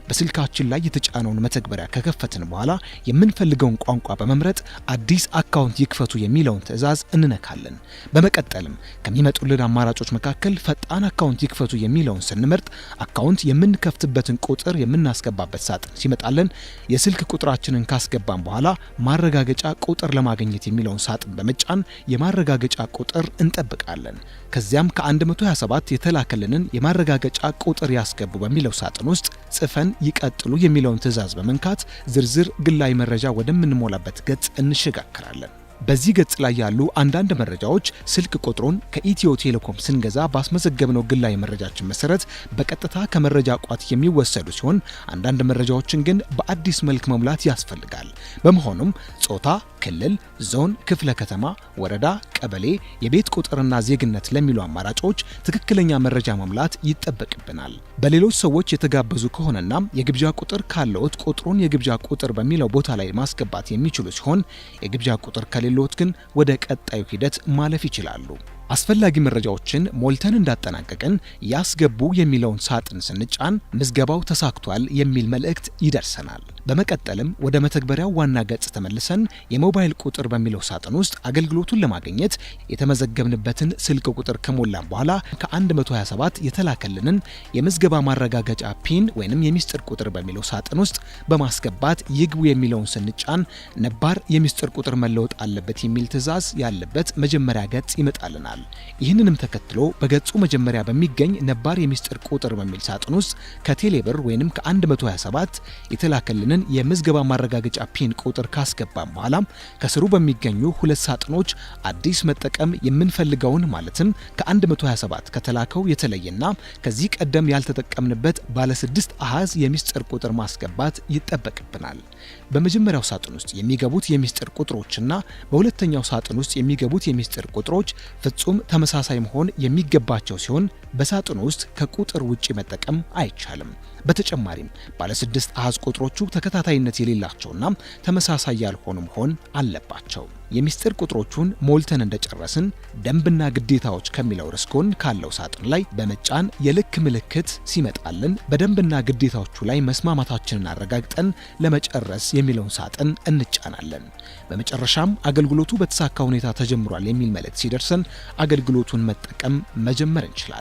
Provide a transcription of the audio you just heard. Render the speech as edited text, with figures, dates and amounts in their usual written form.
በስልካችን ላይ የተጫነውን መተግበሪያ ከከፈትን በኋላ የምንፈልገውን ቋንቋ በመምረጥ አዲስ አካውንት ይክፈቱ የሚለውን ትዕዛዝ እንነካለን። በመቀጠልም ከሚመጡልን አማራጮች መካከል ፈጣን አካውንት ይክፈቱ የሚለውን ስንመርጥ አካውንት የምንከፍትበትን ቁጥር የምናስገባበት ሳጥን ሲመጣልን የስልክ ቁጥራችንን ካስገባን በኋላ ማረጋገጫ ቁጥር ለማግኘት የሚለውን ሳጥን በመጫን የማረጋገጫ ቁጥር እንጠብቃለን። ከዚያም ከ127 የተላከልንን የማረጋገጫ ቁጥር ያስገቡ በሚለው ሳጥን ውስጥ ጽፈን ይቀጥሉ የሚለውን ትዕዛዝ በመንካት ዝርዝር ግላዊ መረጃ ወደምንሞላበት ገጽ እንሸጋገራለን። በዚህ ገጽ ላይ ያሉ አንዳንድ መረጃዎች ስልክ ቁጥሩን ከኢትዮ ቴሌኮም ስንገዛ ባስመዘገብነው ግላዊ መረጃችን መሰረት በቀጥታ ከመረጃ ቋት የሚወሰዱ ሲሆን፣ አንዳንድ መረጃዎችን ግን በአዲስ መልክ መሙላት ያስፈልጋል። በመሆኑም ጾታ፣ ክልል፣ ዞን፣ ክፍለ ከተማ፣ ወረዳ፣ ቀበሌ፣ የቤት ቁጥርና ዜግነት ለሚሉ አማራጮች ትክክለኛ መረጃ መሙላት ይጠበቅብናል። በሌሎች ሰዎች የተጋበዙ ከሆነና የግብዣ ቁጥር ካለዎት ቁጥሩን የግብዣ ቁጥር በሚለው ቦታ ላይ ማስገባት የሚችሉ ሲሆን፣ የግብዣ ቁጥር ከሌለዎት ግን ወደ ቀጣዩ ሂደት ማለፍ ይችላሉ። አስፈላጊ መረጃዎችን ሞልተን እንዳጠናቀቅን ያስገቡ የሚለውን ሳጥን ስንጫን ምዝገባው ተሳክቷል የሚል መልእክት ይደርሰናል። በመቀጠልም ወደ መተግበሪያው ዋና ገጽ ተመልሰን የሞባይል ቁጥር በሚለው ሳጥን ውስጥ አገልግሎቱን ለማግኘት የተመዘገብንበትን ስልክ ቁጥር ከሞላን በኋላ ከ127 የተላከልንን የምዝገባ ማረጋገጫ PIN ወይንም የሚስጥር ቁጥር በሚለው ሳጥን ውስጥ በማስገባት ይግቡ የሚለውን ስንጫን ነባር የሚስጥር ቁጥር መለወጥ አለበት የሚል ትዕዛዝ ያለበት መጀመሪያ ገጽ ይመጣልናል። ይህንንም ተከትሎ በገጹ መጀመሪያ በሚገኝ ነባር የሚስጥር ቁጥር በሚል ሳጥን ውስጥ ከቴሌብር ወይንም ከ127 የተላከልንን የምዝገባ ማረጋገጫ PIN ቁጥር ካስገባን በኋላ ከስሩ በሚገኙ ሁለት ሳጥኖች አዲስ መጠቀም የምንፈልገውን፣ ማለትም ከ127 ከተላከው የተለየና ከዚህ ቀደም ያልተጠቀምንበት ባለ 6 አሃዝ የሚስጥር ቁጥር ማስገባት ይጠበቅብናል። በመጀመሪያው ሳጥን ውስጥ የሚገቡት የሚስጥር ቁጥሮችና በሁለተኛው ሳጥን ውስጥ የሚገቡት የሚስጥር ቁጥሮች ፍጹም ተመሳሳይ መሆን የሚገባቸው ሲሆን፣ በሳጥኑ ውስጥ ከቁጥር ውጪ መጠቀም አይቻልም። በተጨማሪም ባለ 6 አሃዝ ቁጥሮቹ ተከታታይነት የሌላቸውና ተመሳሳይ ያልሆኑ መሆን አለባቸው። የሚስጥር ቁጥሮቹን ሞልተን እንደጨረስን ደንብና ግዴታዎች ከሚለው ርዕስ ጎን ካለው ሳጥን ላይ በመጫን የልክ ምልክት ሲመጣልን በደንብና ግዴታዎቹ ላይ መስማማታችንን አረጋግጠን ለመጨረስ የሚለውን ሳጥን እንጫናለን። በመጨረሻም አገልግሎቱ በተሳካ ሁኔታ ተጀምሯል የሚል መልእክት ሲደርሰን አገልግሎቱን መጠቀም መጀመር እንችላለን።